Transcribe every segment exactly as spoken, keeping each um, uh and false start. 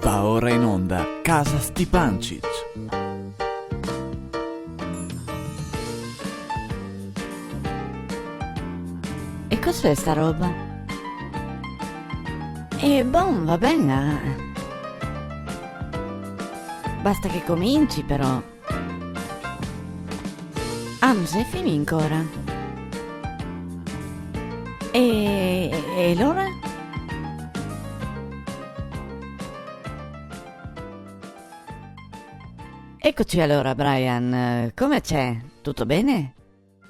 Va ora in onda Casa Stipancich. E cosa xe sta roba? E bon, va ben, ah. Basta che cominci, però. Ah, no xe finì ancora? E, e alora? Ecoci alora, Brian. Come xe? Tuto ben?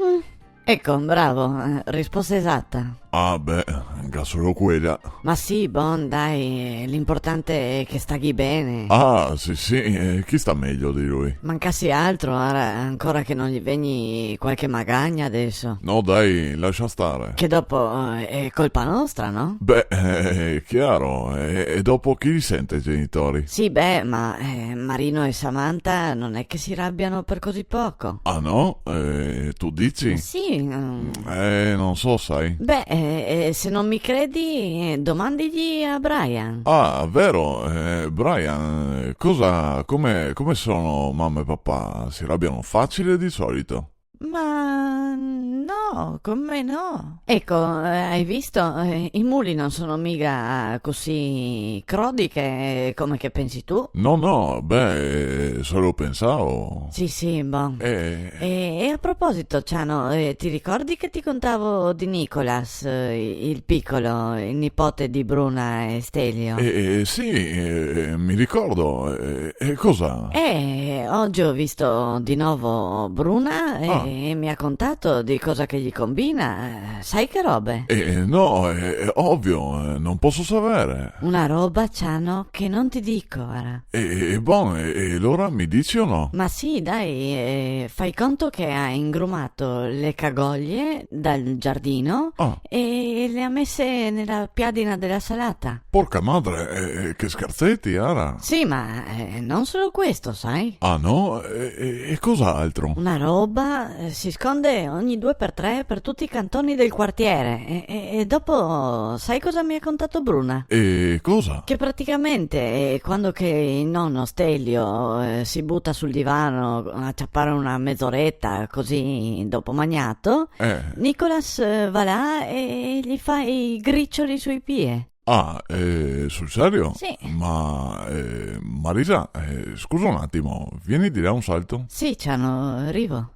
Mm. Eco, bravo, eh, risposta esata. Ah, beh, anca solo quela. Ma sì, bon, dai, l'importante xe che staghi ben. Ah, sì, sì, eh, chi sta mejo de lu? Mancasi altro, ara, ancora che no ghe vegni qualche magagna deso. No, dai, lasa star. Che dopo, eh, xe colpa nostra, no? Beh, eh, xe ciaro, e, e dopo chi li sente i genitori? Sì, beh, ma, eh, Marino e Samantha no xe che se rabia par cusì poco. Ah, no? Eh, ti disi? Sì, mm. Eh, no so, sa. Beh, eh, eh, se no me credi, eh, domandighe a Brian. Ah, vero? Eh, Brian, eh, cosa, come, come xe? Mama e papa se rabia fàcile de solito? Ma no, come no? Eco, eh, te ga visto? Eh, i muli no xe miga cusì crodi che, come che pensi ti. No, no, beh, eh, solo pensavo. Sì, sì, bon. Eh. E, e a proposito, Ciano, eh, te te ricordi che te contavo de Nicolas, eh, el picoło, el nipote de Bruna e Stelio? Eh, eh, sì, eh, me ricordo. Eh, e cosa? Eh, ogi go visto de novo Bruna e, ah, e me ga contà de cosa che el combina. Eh, te sa che robe? Eh, no, xe, xe ovio, eh, no poso saver. Una roba, Ciano, che no te digo, ara. E, e, bon, e, e alora me disi o no? Ma sì, dai, eh, fa conto che el ga ingrumà le cagolie dal giardin, ah, e le ga mese nela piadina dela salata. Porca madre, eh, eh, che scherzeti, ara! Sì, ma, eh, no solo questo, sa? Ah, no? E, e, e cos'altro? Una roba, eh, se sconde ogni due par tre par tuti i cantoni del quartier. E, e, e dopo, te sa cosa me ga contà Bruna? E cosa? Che praticamente, eh, quando che el nono Stelio, eh, se buta sul divan a ciapar una mezoreta, cusì, dopo magnà, eh, Nicolas, eh, va là e, e ghe fa i gricioli sui pie. Ah, eh, sul serio? Sì. Ma, eh, Marisa, eh, scusa un atimo, vien de là un salto. Sì, Ciano, rivo.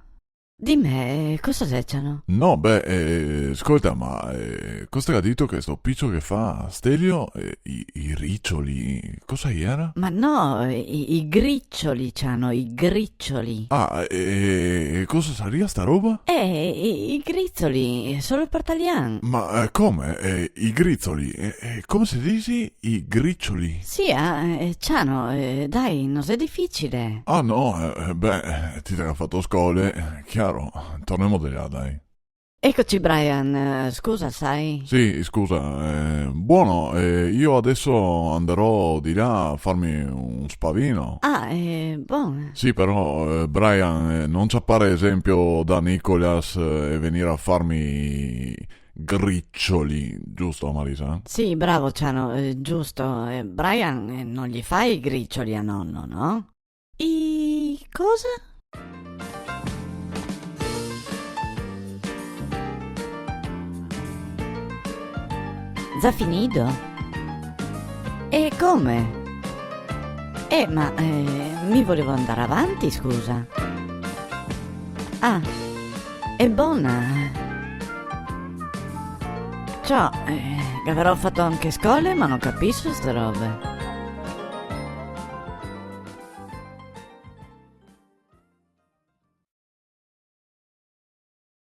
Dime, cosa xe, Ciano? No, beh, eh, scolta, ma, eh, cosa te ga dito che sto picio che fa Stelio, eh, i, i ricioli, cosa iera? Ma no, i, i gricioli, Ciano, i gricioli. Ah, e, e cosa saria sta roba? Eh, i, i gricioli, solo par talian. Ma, eh, come? Eh, i gricioli? Eh, eh, come se disi? I gricioli? Sì, ah, eh, Ciano, eh, dai, no xe dificile. Ah, no, eh, eh, beh, eh, ti te ga fato scole, eh, ciaro. Tornemo de là, dai. Ecoci, Brian, eh, scusa, sa? Sì, scusa, eh, bon, eh, mi deso andarò de là a farme un spavin. Ah, eh, bon. Sì, però, eh, Brian, eh, no ciapar esempio da Nicolas, eh, e vegner a farme gricioli, giusto, Marisa? Sì, bravo, Ciano, eh, giusto. Eh, Brian, eh, no ghe fa i gricioli a nono, no? I cosa? Za finì? E come? Eh, ma, eh, mi volevo andar avanti, scusa. Ah, xe bona. Ciò, eh, che gaverò fato anca scole, ma no capiso ste robe.